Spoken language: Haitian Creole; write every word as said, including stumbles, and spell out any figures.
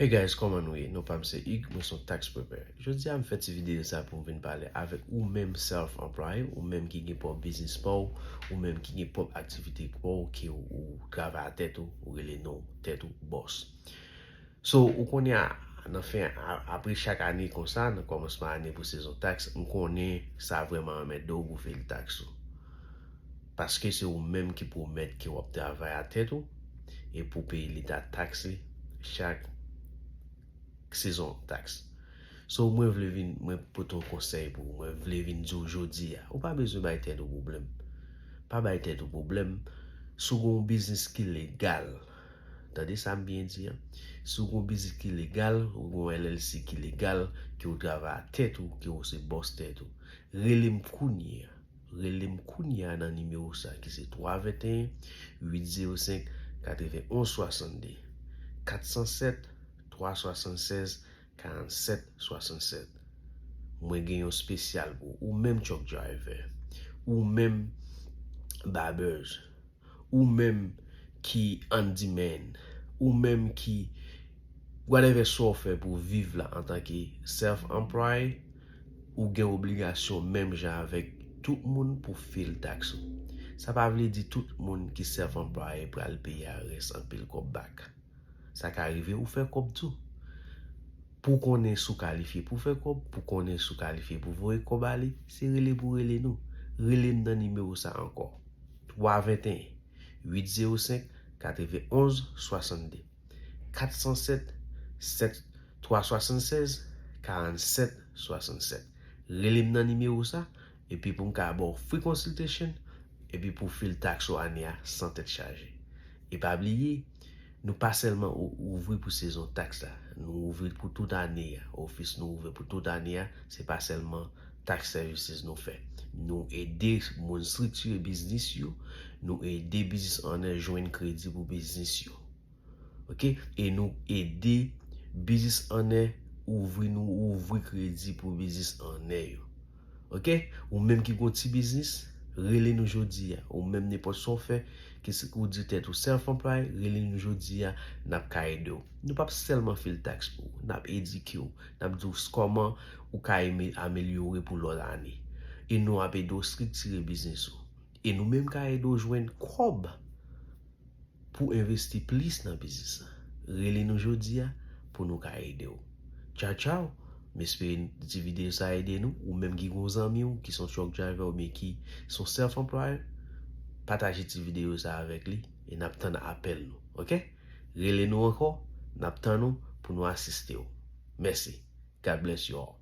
Hey guys, kòman nou ye? Non pa m se Hugues, mwen se yon tax preparer. Jodi a m fè ti videyo sa pou m vin pale avèk ou menm self-employé, ou menm ki gen pwòp biznis pa w, ou menm ki gen pwòp aktivite pa w, ke ou, ou travay a tèt ou, ou rele non tèt ou boss. So, ou konnen a, nan fen, a, apre chak ane konsa, nan kòmansman ane pou sezon tax, m konnen sa vrèman anmède w pou fil tax ou. Paske se ou menm ki pwomèt ke w ap travay a tèt ou e pou peye leta tax li chak sezon tax. So, mwen vle vin, mwen pote yon konsèy pou ou. Mwen vle vin di w jodi a. Ou pa bezwen bay tèt ou pwoblèm. Pa bay tèt ou pwoblèm. Si w gen yon biznis ki legal, tande sa m byen di a. Si w gen yon biznis ki legal, ou gen yon L L C ki legal, ke w travay a tèt ou, ke w se boss tèt ou, rele m kounye a. Rele m kounye a nan nimewo sa ki se twa venteyen, uit zewo senk, katrevenn onz swasanndde, kat san sèt, twa swasannsèz, karannsèt swasannsèt. Mwen gen yon espesyal pou ou menm truck driver, ou menm barbers, ou menm ki handyman, ou menm ki whatever sa w fè pou viv la antanke self-employé, ou gen obligasyon menm jan avèk tout moun pou fil tax ou. Sa pa vle di tout moun ki self-employé pral peye IRS anpil kòb back. Sa ka rive ou fè kòb tou. Pou konnen si w kalifye pou fè kòb, pou konnen si w kalifye pou voye kòb ale, se rele pou rele nou. Rele m nan nimewo sa ankò. twa venteyen, uit zewo senk, katrevenn onz swasanndde, kat san sèt, sèt, twa swasannsèz, karannsèt swasannsèt. Rele m nan nimewo sa, epi pou m ka ba w free consultation, epi pou fil tax ou ane a san tèt chaje. E pa bliye, nou pa sèlman ou-, ouvri pou sezon tax la, nou ouvri pou tout ane a. Ofis nou ouvri pou tout ane a, se pa sèlman tax services nou fè. Nou ede moun estriktire biznis yo, nou ede business owner jwenn kredi pou biznis yo. Oke? E nou ede business owner ouvri, nou ouvri kredi pou business owner yo. Oke? Ou menm ki gon ti biznis, rele nou jodi a. Ou menm nenpòt sa w fè, ke se ou di tèt ou self-employé, rele nou jodi a, n ap ka ede w. Nou p ap sèlman fil tax pou ou, n ap edike w, n ap di w s-, kòman ou ka eme-, amelyore pou lòt ane. E nou ap ede w estriktire biznis ou. E nou menm ka ede w jwenn kòb pou envesti plis nan biznis la. Rele nou jodi a pou nou ka ede w. Tchaw, tchaw! M espere ti videyo sa ede nou. Ou menm ki gon zanmi w, ki son truck driver oubyen ki son self-employé, pataje ti videyo sa avèk li e n ap tann apèl nou, oke? Rele nou ankò, n ap tann ou pou nou asiste w. Mèsi. God bless you all.